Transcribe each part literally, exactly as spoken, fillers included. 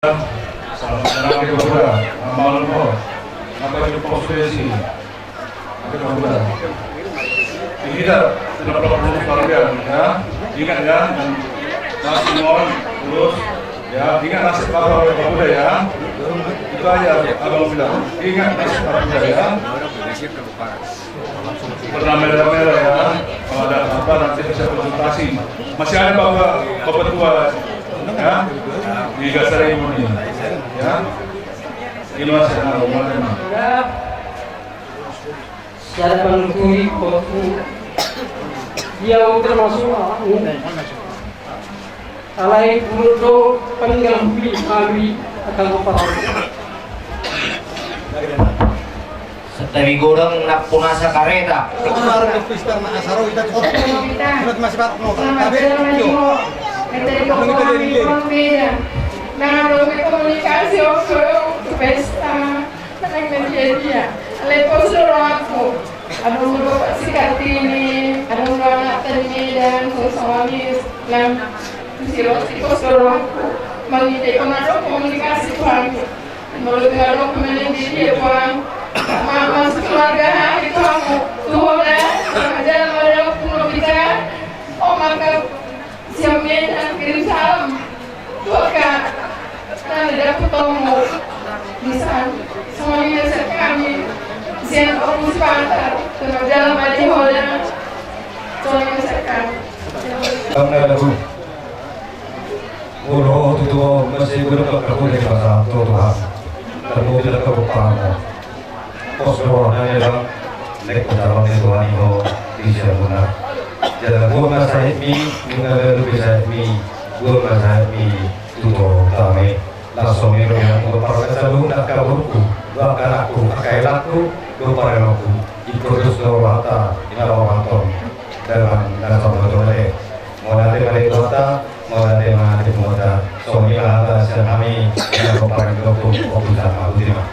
Salam kenal ke Kapolda, Amang Lupo, apa itu konstitusi? Oke, Kapolda. Ini dah, kenapa perlu sekalian, ya? Ingat ya, dan masih mohon terus, ya, ingat nasib Kapolda, Kapolda, ya. Itu aja, Abang bilang, ingat nasib Kapolda, ya. Pernah merah-merah ya, kalau ada apa nanti bisa konsultasi. Masih ada Bapak, Bapak Tua, ya, di Gasar ini, ya. Ini masih ada rumah, memang. Secara penunturi waktu dia termasuk ini. Alai burdo paninggal huli melalui akan operasi. Setabi godang na punasa kareta. Kemarin di Twitter na asaro kita tuh. Kita masih bat no. Tapi yo. Kita di Twitter ini beda. Nah, ada komunikasi waktu pesta. Tenang dan dia dia. Alai pos do rohangku. Adong do Bapak si Kartini, adong do anakta di Medan, so sawangis, lam, si Roti pos do rohangku. Mangitehon adong komunikasi Tuhan. Molo tung adong pemain di dia Tuhan. Mama sekeluarga hari Tuhan. Tuhan dah, kerja molo pun kita. Oh maka Siap Medan kirim salam. Tuaka, na dapot tommu. Di sana. Semuanya siap kami. Siap aku sepakat. Tengah jalan mati hoda. Semuanya siap kami. Kami ada bu. Ulo tutu masih guna bakal boleh bahasa tutu ha. Kamu tidak kau paham. Pos rohana ya bang, nek pencalon itu ani ho di siapuna. Jala gua nggak sahit mi, nggak ada lebih sahit mi, gua nggak sahit mi, tuto tame. Langsung mi rohana gua parkasa lu, nggak kaburku, bahkan aku, akai laku, gua parenoku, ikut terus rohata, nggak rohaton. Dalam dasar betul eh. Mau nanti balik kota, mau nanti mati kota. Soalnya ada siang kami, yang kau paling dukung, kau bisa aku terima.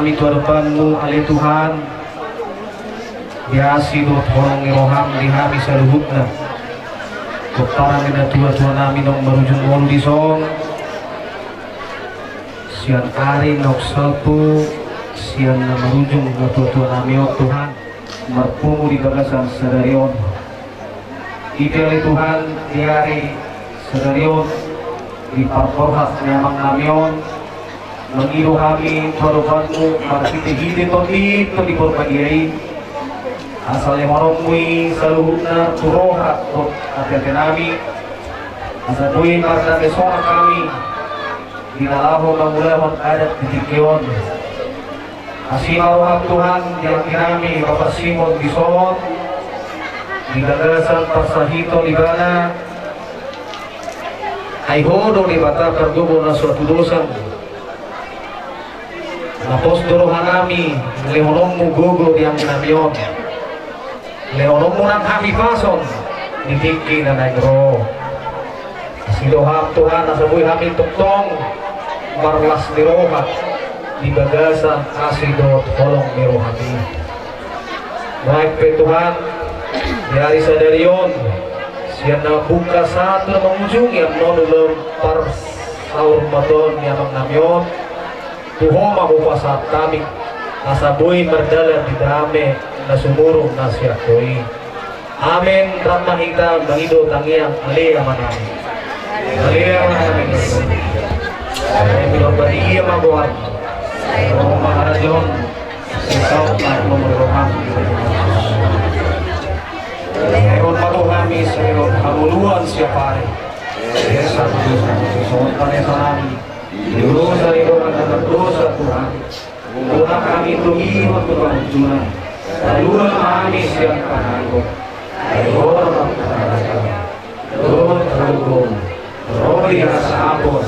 Hami tu adopanmu ale Tuhan, di asi dohot holong ni roham di hami saluhutna. Pomparan ni natuatua nami naung marujung ngolu dison, sian ari naung salpu, sian na marujung natuatua nami on Tuhan, marpungu di bagasan sadari on. Ite ale Tuhan, di ari sadari on, di parborhat ni amang nami on, mangido hami tu adopanmu marhitehite Tondi, Tondi Porbadia i, asa lehononmu i saluhutna tu roha dohot ateate nami, asa boi mardame sonang hami di na laho mangulahon adat di tingki on. Asi ma roham Tuhan di anggi nami Bapak Simon dison, di bagasan parsahiton ibana, ai Ho do Debata pargogo na so hatudosan. Na pos do roha nami lehononmu gogo di anggi nami on. Lehononmu nang hahipason di tingki na naeng ro. Asi do Ham Tuhan, asa boi hami tongtong marlas ni roha di bagasan asi dohot holong ni roham i. Baik pe Tuhan, di ari sadari on, sian na mambuka sahat tu na mangujungi annon ulaon parsaurmatuaon ni amang nami on, tu Ho ma hupasahat hami, asa boi mardalan di dame na sumurung na sian Ho i. Amen. Rap ma hita mangido tangiang, ale Ama nami. Ale Ama nami. Sai ro ma harajaonmu. Sai ro ma harajaonmu. Sai saut ma roham. Sai ro ma tu hami, sai ro ma harajaonmu siapari. Sai ro ma tu hami, sai ro ma harajaonmu. Di dosa ni dongan na mardosa Tuhan. Unang hami togihon tu pangunjunan. Palua ma hami sian pangago. Ai Ho do Tuhan, dohot halumpang, ro di hasangapon.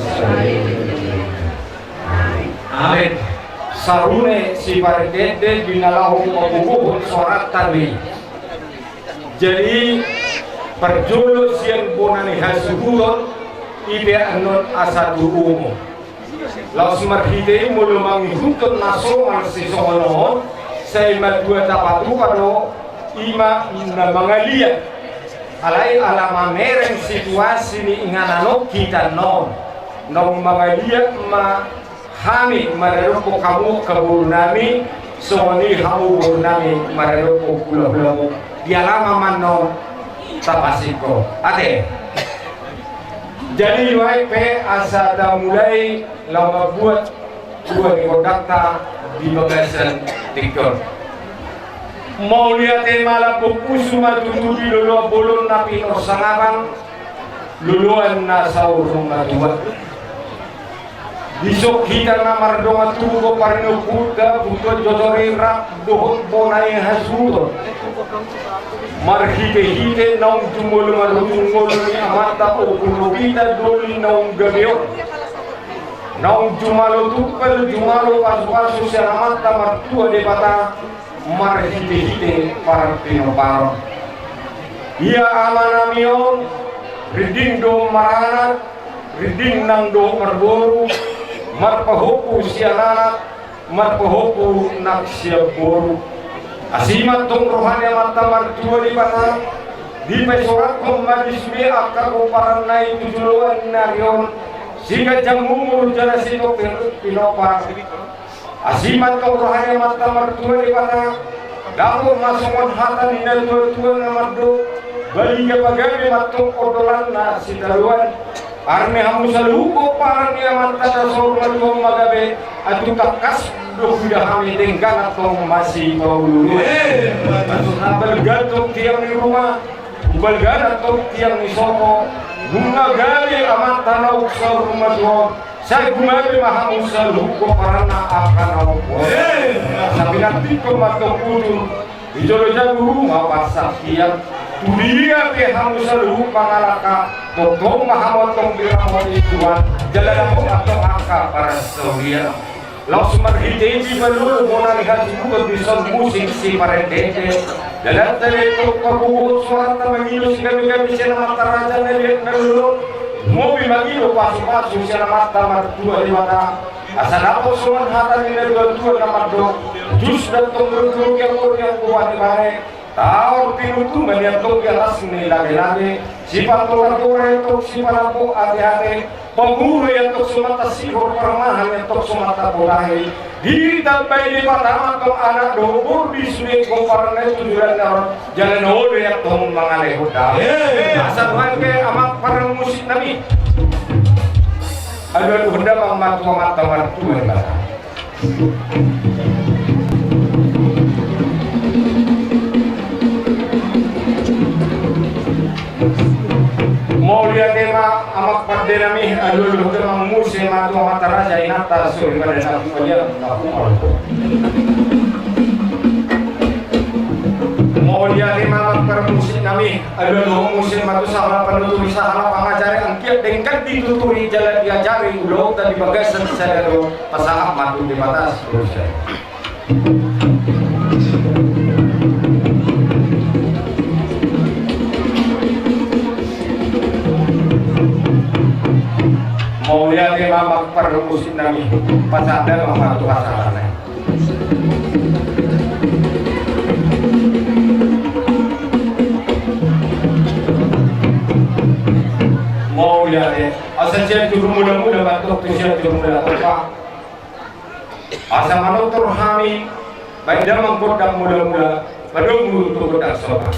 Amen. Sahat ma siparende di na laho mamboan soaranta i. Jadi parjolo sian bona ni hasuhuton, i pe annon asa tu umu. Laos marhite i molo mangihuthon na somal sisongon on, sai matua tapatupa do, i ma na mangaliat. Alai ala mamereng situasi ni inganan on hita annon, naung mangaliat ma hami maradophon hamu angka boru nami, songon i hamu boru nami maradophon hulahulamu. Di ala ma annon tapasingkop. Ate. Jadi nuaeng pe asa tamulai laho mambuat tua ni gondangta di bagasan tingki on. Mauliate ma lambok pusu ma tutu di loloan bolon na pinorsangapan, loloan na saur matua. Dison hita na mardongan tubu, pomparan ni ompunta, ompunta Jojo Rira, dohot bona ni hasuhuton. Marhitehite naung jumolo marujung ngolu ni amanta Ompu Nobita doli naung gabe on. Naung jumalo tumpal, jumalo pasupasu sian Amanta Martua Debata, marhitehite parpinomparon. Ia amanami on, rinding do maranak, rinding nang dohot marboru, marpahompu sian anak, marpahompu nang sian boru. Asi ma antong roha ni Amanta Martua Debata, dipasorakhon ma di sude angka pomparanna i tu joloan ni ari on, siganjang umur jala sitop pinompar. Asi ma antong roha ni Amanta Martua Debata, dapot ma songon hata ni natuatua na mandok, baliga pagabe ma antong ondolanna sitadoan. Arni hamu saluhut pomparan ni Amanta na saur matua on ma gabe, atu tangkas do huida hami denggan antong masipauluuluan. Atu habalga antong tiang ni ruma, hubalga antong tiang ni sopo, nunga gabe amanta naung saur matua on, sai gumabe ma hamu saluhut pomparanna angka naung pola. Sai pinantikhon ma antong udur di jolo jabu ruma parsangkian. Tu dia pe hamu saluhut mangalangka, tongtong ma hamu antong diramoti Tuhan, jala dapot antong angka parsaulian. Laos marhite i dibalolo bona ni hasuhuton dison musik siparendende. Dalan tale tong paboahon soaranta mangido siganuganuhon sian amanta raja na liat na lolo. Lumobi mangido pasupasu sian Amanta Martua Debata. Asa dapot songon hata ni natuatua na mandok, jus do antong guruguru, gianggo do gianggo, bane do bane, taor tinutu ma nian antong di atas ni lagelage, sipatoratora i antong sipanambo ateate, pamura i antong so mantasihor, parmahan i antong so mantapotahi. Ditambai Debata ma antong anak dohot boru di sude pomparan na i tu joloan ni ari on, jala na olo i antong mangalehon damang. Asa nuaeng pe amang parmusik nami, alualuhon damang ma tu Amanta Martua Debata. Mauliate ma amang pande nami, alualuhon damang muse ma tu amanta raja, inanta soripada na humaliang na humorop. Mauliate ma amang parmusik nami, alualuhon muse ma tu sahala panuturi, sahala pangajari, anggiat denggan dituturi jala diajari ulaonta di bagasan sadari on, pasahat ma tu Debata Sitorus. Mauliate ma amang parmusik nami, pasahat damang ma tu hasahatan i. Mauliate. Asa sian juru mulamula ma antong tu sian juru mula tompa. Asa manortor hami, baen damang gondang mulamula, padomu tu gondang sopa.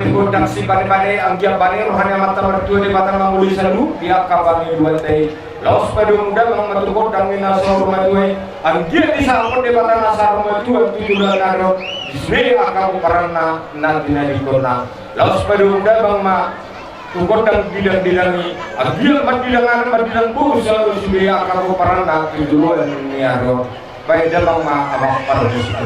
Gondang sipanebane, anggiat bane roha ni Amanta Martua Debata mangoli saluhut di angka pangidoanta i. Laos padomu damang ma tu gondang ni na saur matua i, anggiat disahapon Debata na saur matua tu joloan ni ari on di sude angka pomparanna na tinadingkonna. Laos padomu damang ma tu gondang didangdidang i, anggiat mandidang anak mandidang boru saluhut sude angka pomparanna tu joloan ni ari on. Baen damang ma amang parmusik.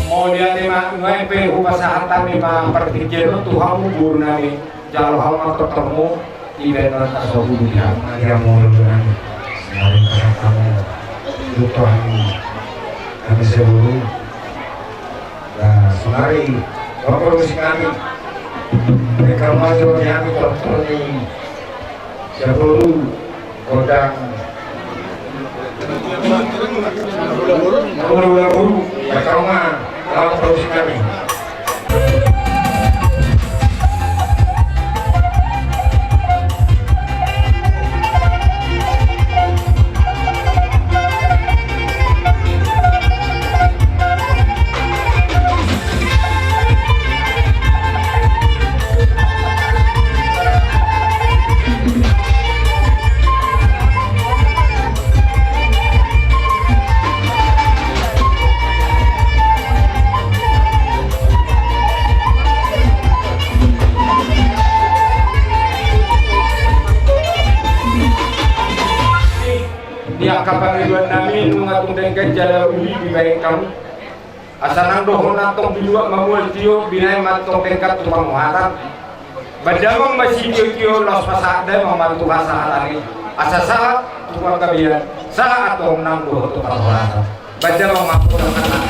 Mauliate ma, nuaeng pe hupasahat hami ma partingkian on tu hamu boru nami. Jalo hamu ma tortormu, dibaen ma antong so budi. Ia molo dengan nari kasatamu, tutuhan kami sebelum. Nah, sonari, bapak musik kami. Mereka masuk di kami tortor ni sepuluh. Godang. Mula-mula boru, ya kau ma, lawan terus kami. Di angka pangidoan nami nunga tung denggan jala uli dibaen hamu. Asa nang dohot antong binuat mamual tio, binaen ma antong denggan tu panguhatan. Baen damang ma sitiotio, laos pasahat damang ma tu hasahatan i. Asa sahat tu panggabean, sahat antong nang dohot tu parhorasan. Baen damang ma tu hasahatan.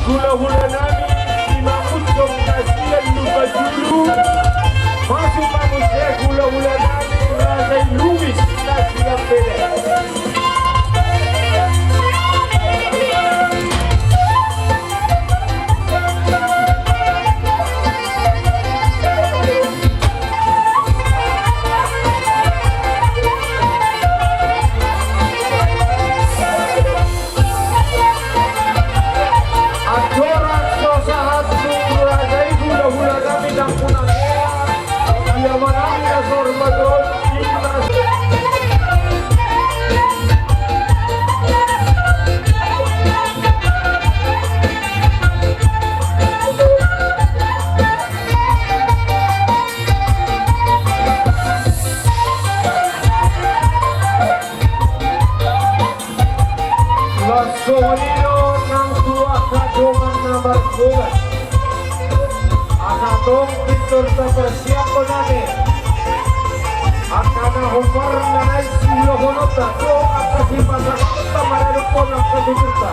Hulahula nami, Simangunsong na sian Lumbanjulu, masuk ma muse hulahula nami, Raja i Lubis na sian Bele. Andorang so sahat nunga raja i hulahula nami nang punanea, ia manang na sormaton, inna. Laos songon i do nang tu angka dongan na marbolas. Asa tong pintor taparsiaphon ate angka na hombar na naeng siulahononta, dohot angka sipasahatonta maradophon angka tuturta.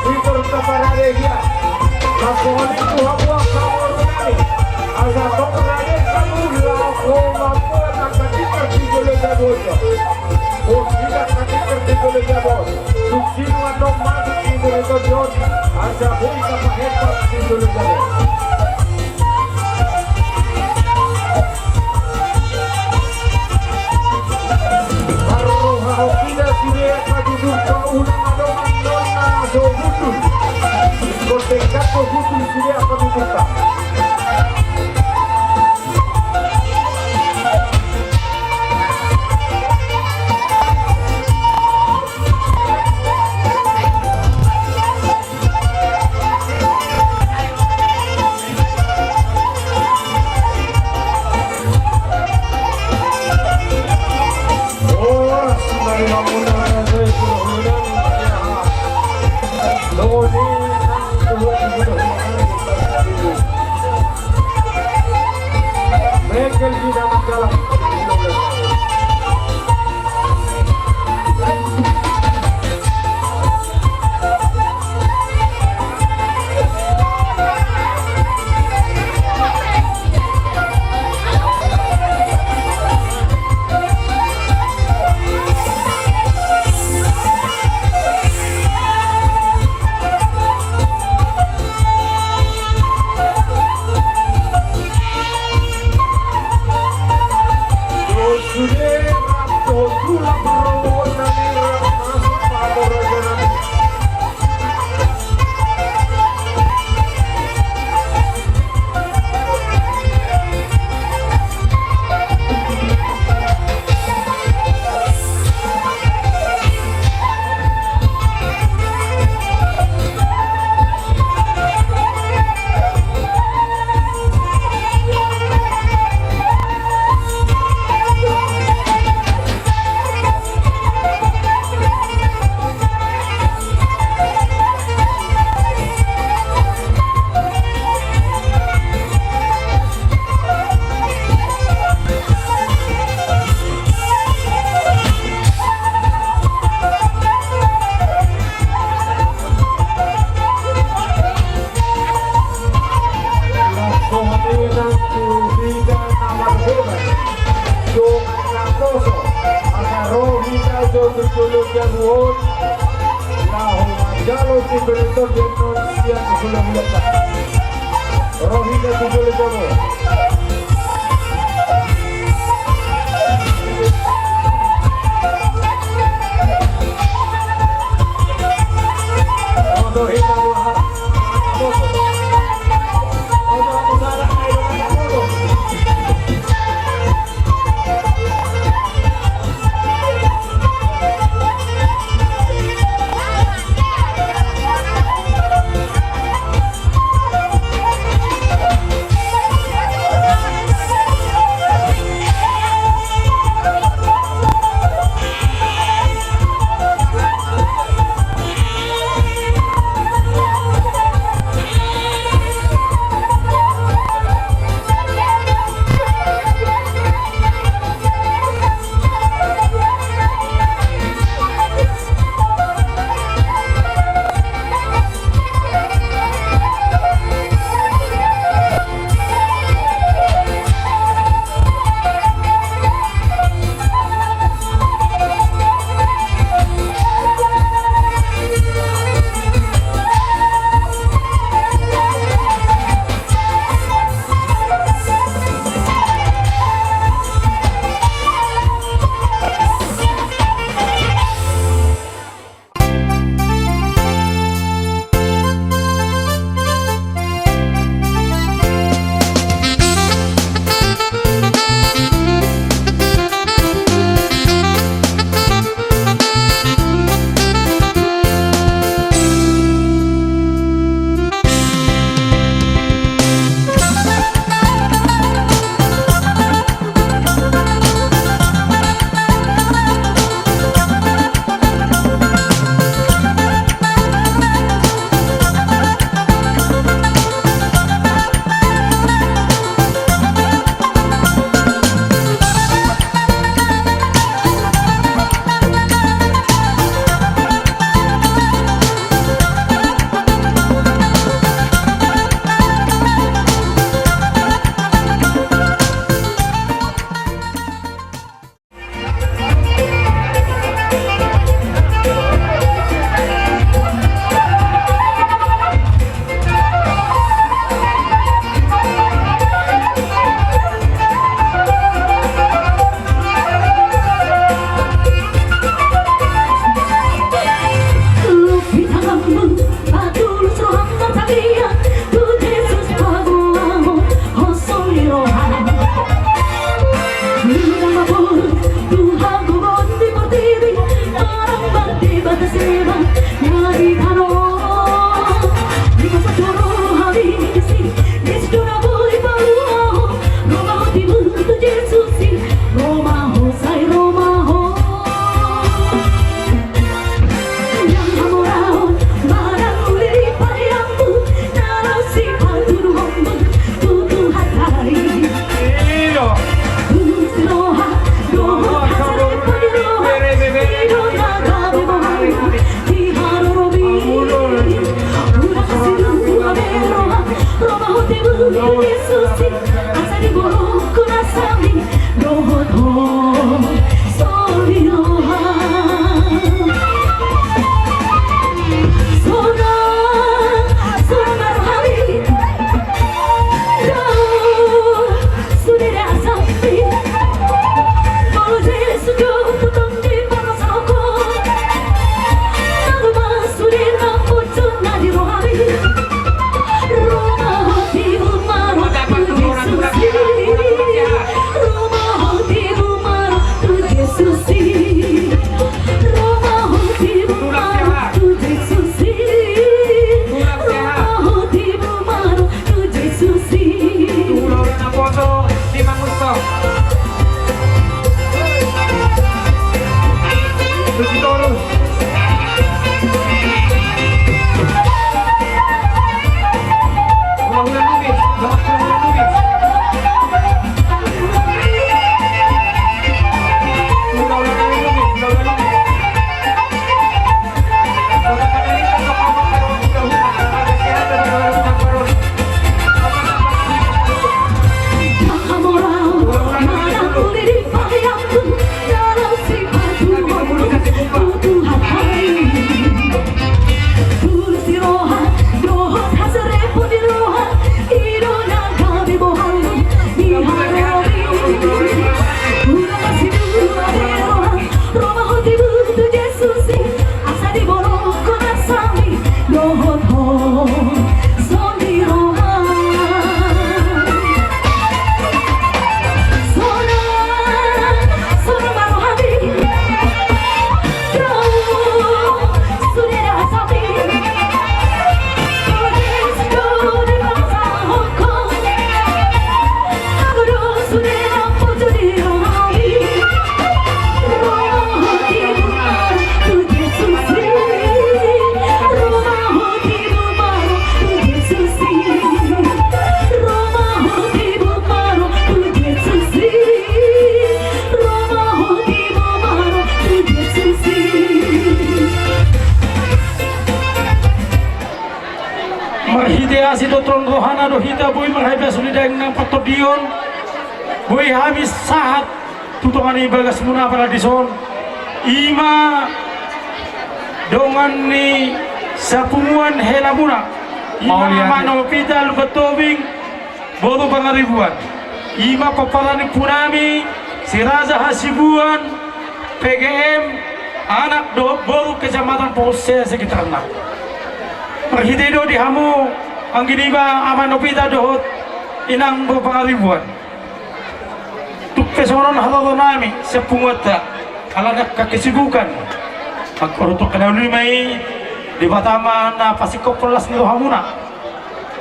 Pintor taparade hian. Laos songon i tu hamu angka boru nami. Asa tong rade hamu laho mamboan angka tikar di jolo jabu on. Bos, tidak kami kerti boleh jabon. Suksinu anong masuk di boleh tonjon. Asa boi kapahepat di boleh jabon. Marroha hokida sude patutur kau unang adong nonna so hundul. Ingkon dengkan so hundul sude patuturta. Laho manjalo si Benedikto Denon sian hulahulanta. Rohina tu jolo jolo. Tu Jesus paboa ho, ho soli roha. Ulang ma boru tu hagogoon di portibi, marangkup di bagas ema na di tano. Di masa dulu hami disi, disi do na boi paboa ho. Ro ma ho tibu tu Jesus i, ro ma ho sai ro ma ho. Yang hamoraon, manang uli di parianku, na laos sipatuduhonmu tu Tuhanta i. Iyo. Tulus ni roha, dohot hasaripeon ni roha, i do na gabe bohalmu di haroromi. Unang sidua be roham, ro ma ho tibu tu Jesus i. Asa diboru ho na sami dohot ho soli roha. Sonang, sonang ma rohami. Dao, sude da sami. Molo Jesus do tu tondim parasahon. Nang ma sude na poco na di rohami. Ro ma ho tibu ma ro tu Jesus i. Ro ma ho tibu ma ro tu Jesus i. Ro ma ho tibu ma ro tu Jesus i. Ro ma ho tibu ma ro tu Jesus i. Asa diboru ho na sami dohot ho soli roha. Sonang, sonang ma rohami. Dao, sude da sami. Molo Jesus do di parasahonhon. Ago do sude na poco di rohami. Ro ma ho tibu ma ro tu Jesus i. Ro ma ho tibu ma ro tu Jesus i. Ro ma ho tibu ma ro tu Jesus i. Ro ma ho tibu ma ro tu Jesus i. Marhite asi dohot rohana do hita boi marhahipason di daging nang partondion. Boi hami sahat tu tonga ni bagasmuna paradiso on. I ma dongan ni siapunguan helamuna. I ma Amanta Pita Lumban Tobing, boru Pangaribuan. I ma pomparan ni ompunami si Raja Hasibuan, P G M, anak dohot boru Kecamatan Pohunsea sekitarna. Marhite i do di hamu anggi niba Amanta Pita dohot inang boru Pangaribuan. Tung pe songon on hatahonon nami sian punguanta, ala ni angka kesibukan, angka urutan na uli ma i, Debata ma na pasingkophon las ni rohamuna.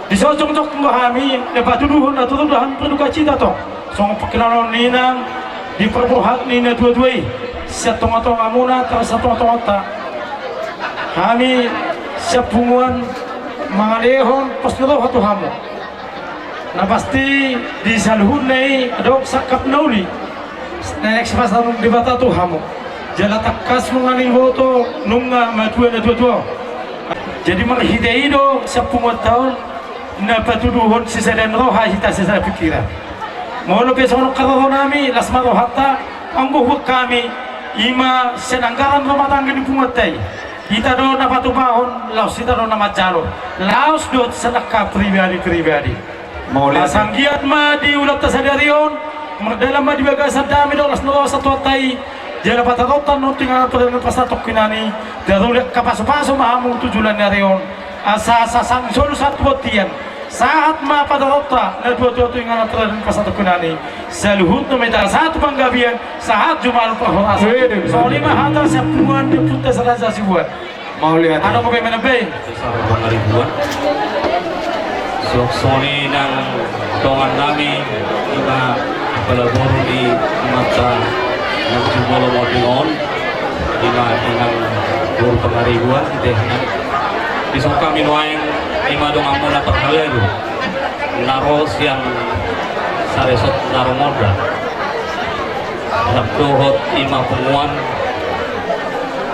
Dison jongjong do hami na patuduhon na turut do hami berdukacita tong songon pangkilaon ni inang di parborhat ni natuatua i sian tongatongamuna, tarasa tongatonganta. Hami sian punguan mangalehon pos ni roha tu hamu. Na pasti di saluhutna i adong sangkap na uli na naeng sipasahat Debata tu hamu. Jala tangkas nunga niboto nunga matua natuatua. Jadi marhite i do sian punguanta on na patuduhon sisada ni roha hita sisada pingkiran. Molo pe songon on hatahonon nami, las ma rohanta, anggo huhut hami i ma sian anggaran rumah tangga ni punguanta i. Hita do na patupahon, laos hita do na manjalo, laos dohot sian angka pribadi-pribadi. Mauliate. Asa anggiat ma di ulaonta sadari on mardalan ma di bagasan dame dohot las ni roha Tuhanta i. Jala pataronta nunga tu inganan pardalanan parsatongkinan i, taruli angka pasupasu ma hamu tu joloan ni ari on. Asa, asa, sahat ni solu sahat tu bontean. Sahat ma padatonta na tuatua tu inganan, toladan, pasahathon i. Saluhutna ma hita sahat tu panggabean, sahat jumolo parhorasan. Songon i ma hata sian punguan ni ompunta Raja Hasibuan. Mauliate. Adong dope manang pe? Besar Pangaribuan. Suang songon i nang dongan nami, ima apala boru ni amanta nang jumolo mardongan on, ima nang boru Pangaribuan, ite nang. Dison hami nuaeng, ima donganmuna parhalado na ro sian Saresot na ro Monda. Nang dohot ima punguan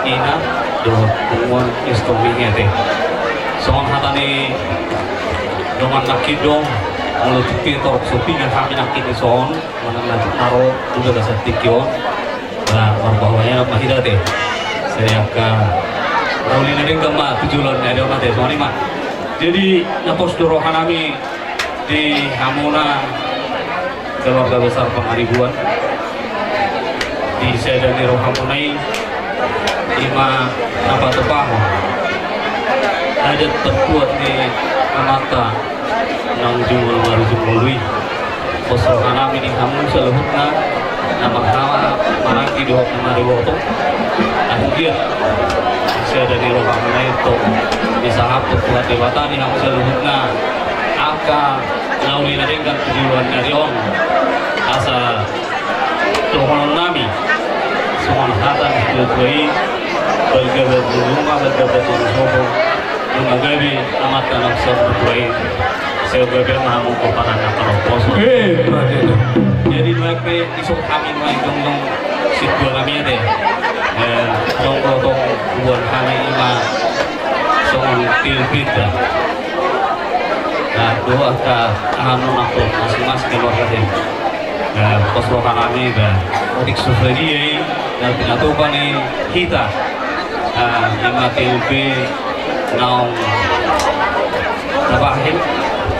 ina dohot punguan Istoming ate. Songon hata ni dongan nangkin do, molo tung pe torop so pinga hami nangkin dison, manang na ro di bagasan tingki on. Ba marboa ma hita ate. Sai angka na uli na denggan ma tu joloan ni ari on ate, songon i ma. Jadi na pos do roha nami di hamuna keluarga besar Pangaribuan. Di sada ni rohamuna i, ima na patupahon adat terkuat ni amanta nang jumolo marujung ngolu i. Pos roha nami di hamu saluhutna na marhaha maranggi dohot na mariboto. Ahu giat sada ni rohamuna i tong disahap tu Tuhan Debata di hamu saluhutna angka na uli na denggan tu joloan ni ari on. Asa dohonon nami songon hata ni situatua i, balga batu nunga, balga batu ni sopo, nunga gabe amanta na saur matua i. Sai gabe ma hamu pomparan na paromposo. Eh, jadi nuaeng pe isuk hami nuaeng jongjong sintua nami ate. Eh, jongjong tong buan hami ima songon tilpita. Na dohot angka anu nang tu masing-masing keluarga ate. Pos roha nami ba otik susadia i na pinatupa ni hita. Ima tilpita naung tabahen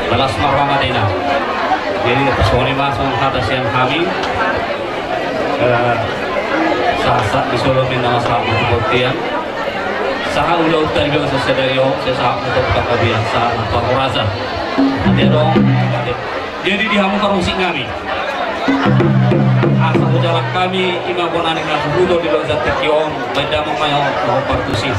balas ma roha ma ate na. Jadi songon i ma songon hata sian hami. Sahat-sahat ni solu ma na sahat ma tu bontean. Sahat ulaonta di bagasan sadari on, sai sahat ma tu panggabean, sahat ma tu parhorasan. Ate adong. Jadi di hamu parmusik nami, asa hujalang hami ima bona ni hasuhuton di bagasan tingki on, baen damang ma i on, ma hombar tusi.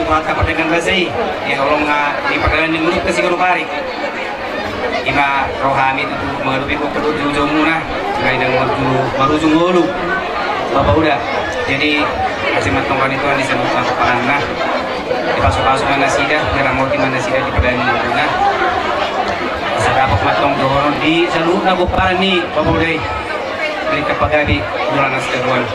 Rata pardenggan basa i, ya, holong na di pardalanan ni ngolunta siganup ari. Ima ro hami tutu mangadopi ho, tutu joujou muna, sehingga marujung, marujung ngolu. Bapa uda. Jadi, asi mantong roha ni Tuhan di saluhut na pomparanna. Dipasupasu ma nasida, diramoti ma nasida di pardalanan ni ngoluna. Asa dapot mantong dohonon di saluhut na pomparan ni Bapa uda i. Di pagabe joloan na siganup ari.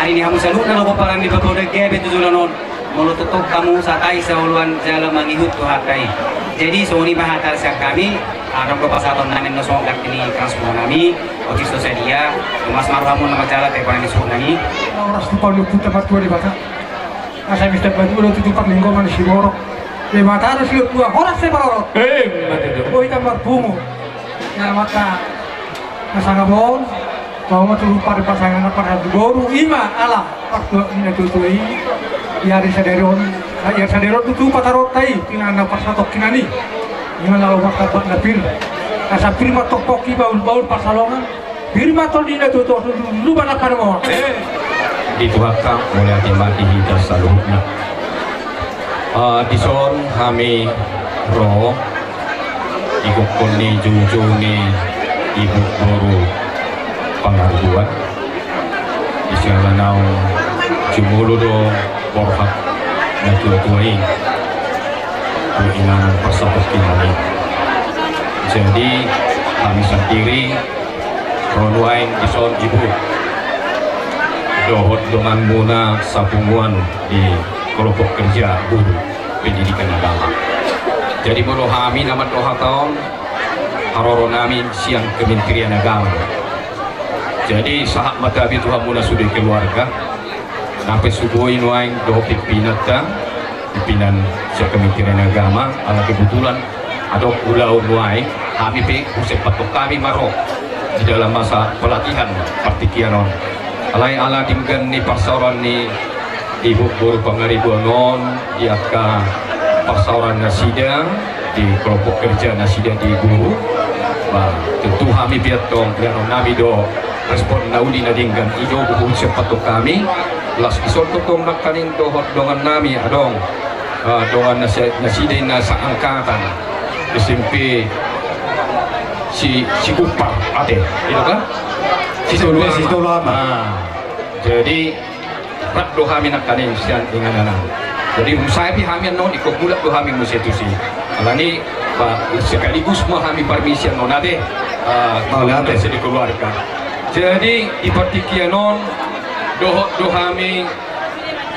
Ari ni hamu saluhutna do pomparan ni Bapa uda, gabe tu joloan on. Molo tongtong hamu sahat i saoloan jala mangihut tu hata i. Jadi songon i ma hata sian hami. Adong do pasahaton nami na songon gati ni karas muna nami. Otik so sadia, tumas ma rohamu na manjala, tepa ni suhut nami. Horas tu palu puta martua Debata. Asa mista batu do tutu parlinggoman siborok. Debata do siborok tua, horas sai parorot. Eh, mate do. Boi tambar pungu. Na mata na sangap on. Laho ma tutu pari pasangan na parhatu boru, ima ala partua ni na tutu i. Di ari sadari on, di ari sadari on tutu pataronta i, tingan na parsatongkinan i. Ima na laho martamba na pir. Asa pir ma tongkok i, baul-baul parsalongan. Pir ma tondi na tutu, lupa na panemoa. Eh. Di Tuhanta, mauliate ma di hita saluhutna. Ah, dison hami ro, igokhon ni joujou ni ibu boru Pangaribuan. Di siala naung jumolo do borhat na tua-tua i. Tu inganan parsatongkinan i. Jadi, hami sandiri ro nuaeng dison ibu. Dohot dongan muna sapunguan di kelompok kerja guru pendidikan agama. Jadi molo hami na mandok hata on, haroro nami sian Kementerian Agama. Jadi sahat ma tabi tu hamuna sude keluarga. Nang pe so boi nuaeng dohot pimpinanta, pimpinan sian Kementerian Agama, ala kebetulan adong ulaon nuaeng, hami pe husepathon hami ma ro di dalam masa pelatihan partingkian on. Alai ala denggan ni parsaoran ni ibu boru Pangaribuan on di angka parsaoran nasida di kelompok kerja nasida di guru. Bah, tentu hami pe antong, ianonami do respon na uli na denggan i do husepathon hami. Las dison tongtong nangkaning dohot dongan nami adong, eh, dongan nasi-, nasida na seangkatan S M P Si, Sigumpar, ate, i do kan? Sitolu Ama. Sitolu Ama. Nah, jadi rap do hami nangkaning sian inganan an. Jadi dung sae pe hami annon ingkon mulak do hami muse tusi. Alani, bah, sekaligus ma hami parmisi annon ate. Ah, mauliate. Mauliate di keluarga. Jadi di partingkian on dohot do hami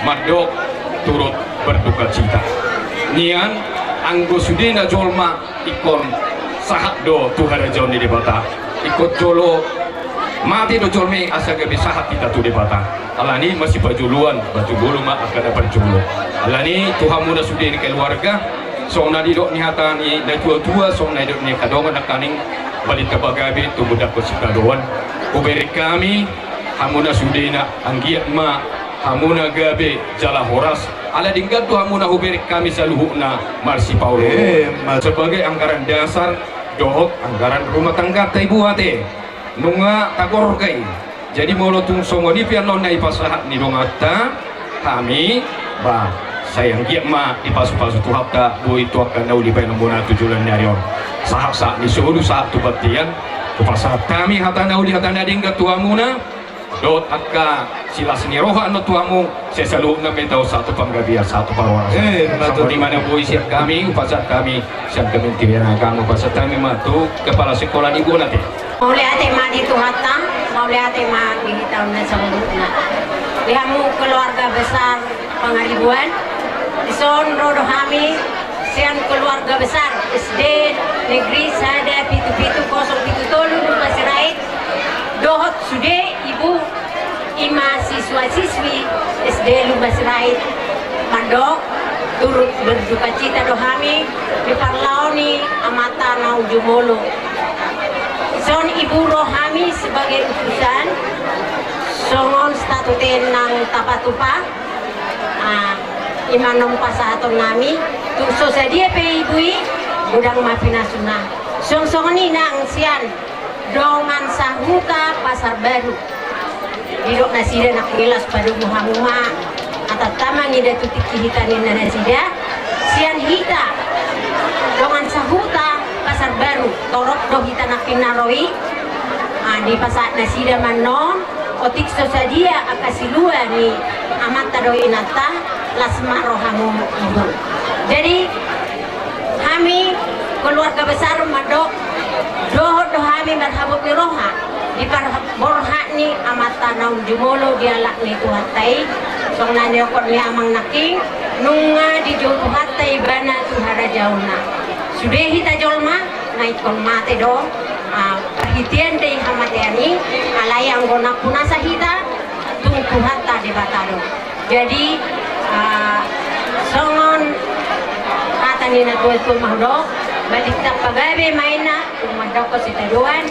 mandok turut berdukacita. Nian anggo sudena jolma ingkon sahat do tu harajaon ni Debata. Ingkon jolo mate do jolma i asa gabe sahat hita tu Debata. Alani masipajoloan, pajolo ma angka na parjolo. Alani tu hamuna sude ni keluarga, songon na nidok ni hata ni na tua-tua, songon na nidok ni angka dongan nangkaning, balintang ma gabe tumundalhon sitadoan. Hubereng hami, hamuna sudena, anggiat ma hamuna gabe jala horas. Ala denggan do hamuna hubereng hami saluhutna marsipaolo. Eh, ma- sebagai anggaran dasar dohot anggaran rumah tangganta ibu ate. Nunga tagorga i. Jadi molo tung songon i pe annon na dipasahat ni donganta, hami, bah, sai anggiat ma dipasupasu Tuhanta boi tu angka na uli baenonmuna tu joloan ni ari on. Sahat-sahat ni solu, sahat tu bontean, hupasahat hami hata na uli, hata na denggan tu hamuna. Dohot angka silas ni roha annon tu hamu, sai saluhutna ma i taon sahat tu panggabean, sahat tu parhorasan. Eh, ma tutu. Songon i ma na boi sian hami, hupasahat hami sian Kementerian Agama, hupasahat hami ma tu kepala sekolah ni bona te. Mauliate ma di Tuhanta, mauliate ma di hita on na saluhutna. Di hamu keluarga besar Pangaribuan, dison ro do hami sian keluarga besar S D Negeri sada pitu pitu kosong pitu tolu Lumban Sirait, dohot sude ibu, ima siswa-siswi S D Lumban Sirait, mandok turut berdukacita do hami di parlao ni amanta naung jumolo. Dison ibu ro hami sebagai utusan, songon statute nang tapatupa. Ah, ima annon pasahaton nami, tung so sadia pe ibu i, godang ma pinasuna. Songon i nang sian dongan sahuta Pasar Baru. Didok nasida nang, las padomu hamu ma. Tata mangida tu tingki hita ninna nasida, sian hita dongan sahuta Pasar Baru, torop do hita nangkin na ro i. Ah, dipasahat nasida ma annon, otik so sadia angka silua ni amanta dohot inanta, las ma rohamu, Ibu. Jadi, hami keluarga besar mandok, dohot do hami marhabot ni roha di parborhat ni amanta naung jumolo di halak ni Tuhanta i. Songon na nidok ni amang nangkin, nunga dijou Tuhanta ibana tu harajaonna. Sude hita jolma na ingkon mate do, ah, parhitean do i hamatean i, alai anggo nampunasa hita, tung Tuhanta Debata do. Jadi, ah, songon hata ni natuatua ma hudok, balintang pagabe ma inna, tung mandokkon sitadoan,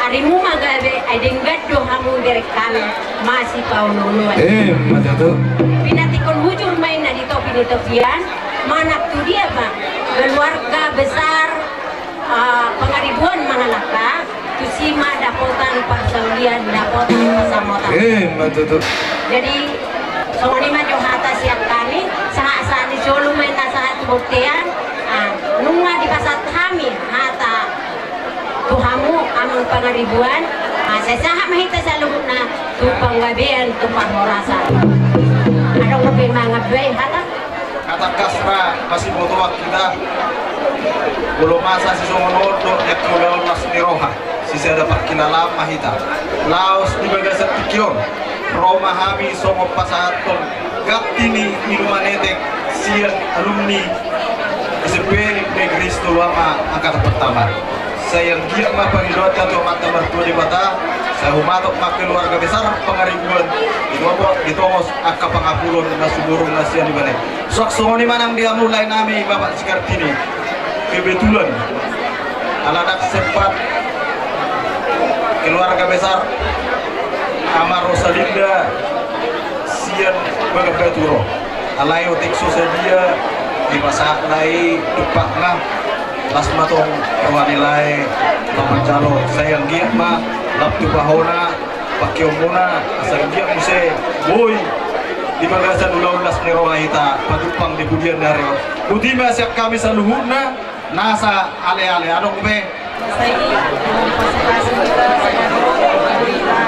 arimu ma gabe, ai denggan do hamu iberengkan, masipaolooloan. Eh, ma tutu. Pinantikhon hujur ma inna di topi ni topian, manang tu dia ma keluarga besar, ah, Pangaribuan mangalangka, tusi ma dapotan parsaulian, dapotan pasamotan. Eh, ma tutu. Jadi, songon i ma jo hata sian hami, sahat-sahat ni solu ma inna sahat tu bontean, ah, nunga dipasahat hami hata tu hamu, amang Pangaribuan, ah, sai sahat ma hita saluhutna tu panggabean, tu parhorasan. Adong dope mangabai hata? Tangkas ma masibotoan hita. Molo masa sisongon on dohot angka ulaon las ni roha, sisada parkilalaan ma hita. Laos di bagasan tingki on, ro ma hami songon pasahathon ganti ni minuman etek sian alumni S M P Negeri Sitolu Ama angkatan pertama. Sai anggiat ma pangidoanta tu Amanta Martua Debata, sai humatop ma keluarga besar Pangaribuan, ditopot, ditongos angka pangapulon na sumurung na sian ibana i. Suang songon i ma nang di hamu lae nami Bapak si Kartini. Kebetulan ala ndang sempat keluarga besar Ama Rosalinda sian Bagan Batu ro. Alai otik so sadia dipasahat lae dumpakna, las ma tong roha ni lae, lam manjalo, sai anggiat ma lam tupa hona pangkeonmuna, asa anggiat muse boi di bagasan ulaon las ni roha hita pajumpang di pudian ni ari on. Boti ma sian hami saluhutna, nasa aleale adong be. Masa i, mauliate ma di hamu saluhutna, mauliate ma di hamu saluhutna.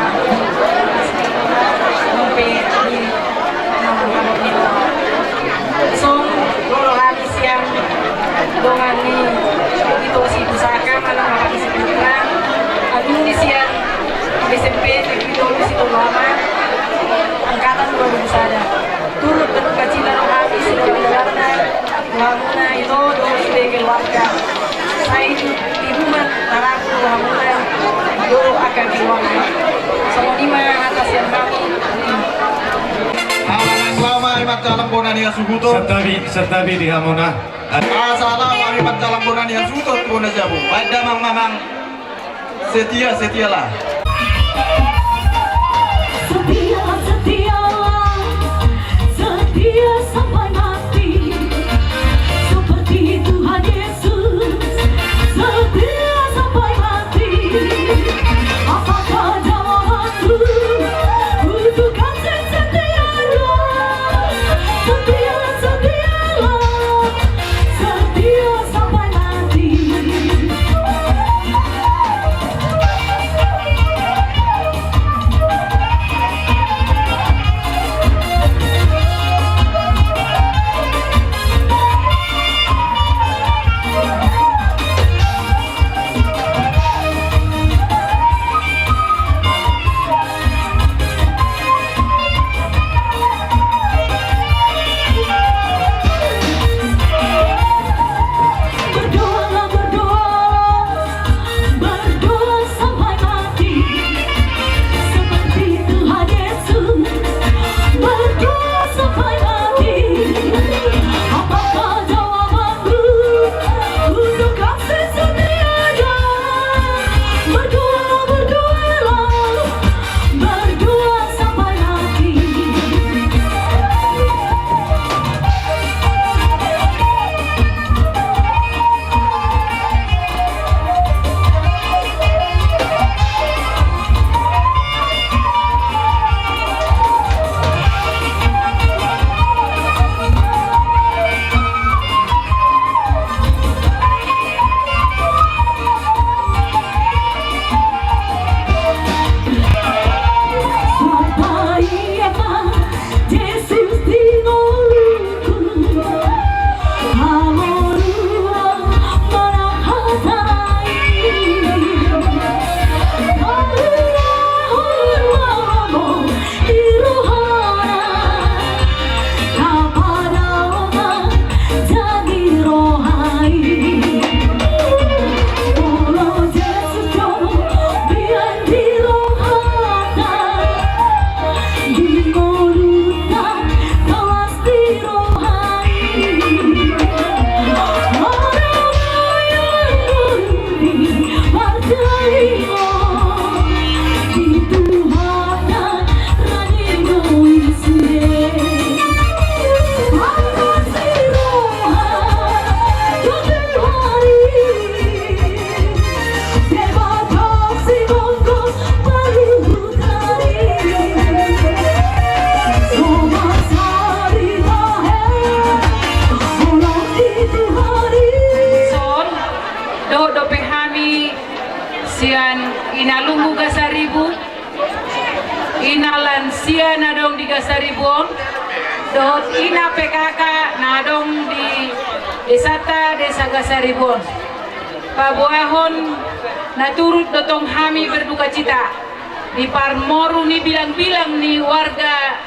Songon i ma hami sian dongan ni Ito Sipusaka, manang hami sian alumni sian S M P Negeri Tolu Sitolu Ama angkatan dua ribu sada. Turut berduka cita do hami sian dongan-donganna. Rohamuna ito dohot sude keluarga. Sai tibu ma tarangku rohamuna dohot angka keluarga. Songon i ma hata sian hami. Ala nang laho ma hami manjalang bona ni hasuhuton. Santabi, santabi di hamuna. Asa laho ma hami manjalang bona ni hasuhuton tu bona jabu. Baen damang mamang. Setia, setialah. Setia, setialah, setia sampai mati. Seperti Tuhan Yesus, setia sampai mati. Apakah jawabanku? Kutukan sing setialah, setia, setialah. Setia sampai mati. Sian ina Lumbu Gasaribu, ina lansia na adong di Gasaribu on, dohot ina P K K na adong di desanta Desa Gasaribu on. Paboahon na turut do tong hami berdukacita di parmoru ni bilangbilang ni warga,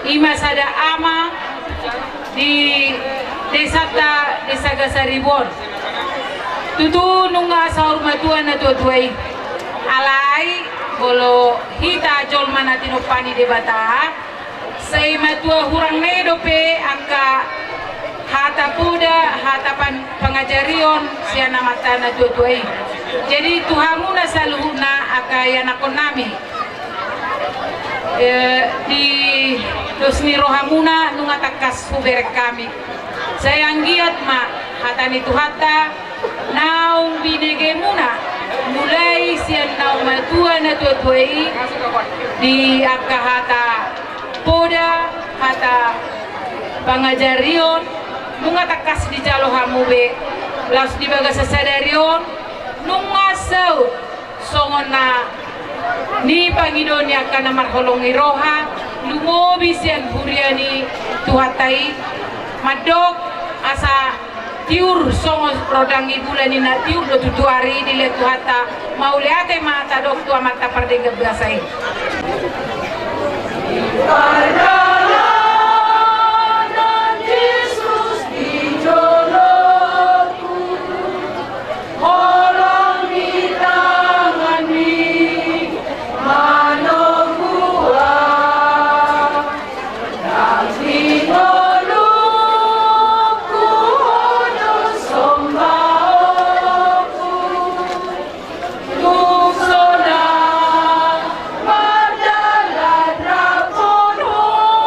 i ma sada ama di desanta Desa Gasaribu on. Tutu nunga saur matua natuatua i. Alai molo hita jolma na tinompa ni Debata, sai matua hurang na i dope angka hata poda, hata pan-, pangajarion sian amanta natuatua i. Jadi tu hamuna saluhutna angka ianakkonnami, eh, di dos ni rohamuna nunga tangkas hubereng hami. Sai anggiat ma hata ni Tuhanta naung binegemuna, mulai sian naung matua natuatua i, di angka hata poda, hata pangajarion, nunga tangkas dijalo hamu be, laos di bagasan sadari on nunga saut songon na nipangido ni angka na marholong ni roha, lumobi sian huria ni Tuhanta i, mandok asa tiur songon rondang ni bulan i na tiur do tutu ari, dilehon Tuhanta. Mauliate ma tadok tu Amanta Pardenggan Basa i. Pardalanan Jesus di jolongku, holong ni tanganmi manogua, nang di ngolungku do sombaonku, tung sonang mardalan rap dohot Ho.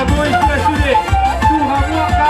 Boi, sude, sude. Tu hamu angka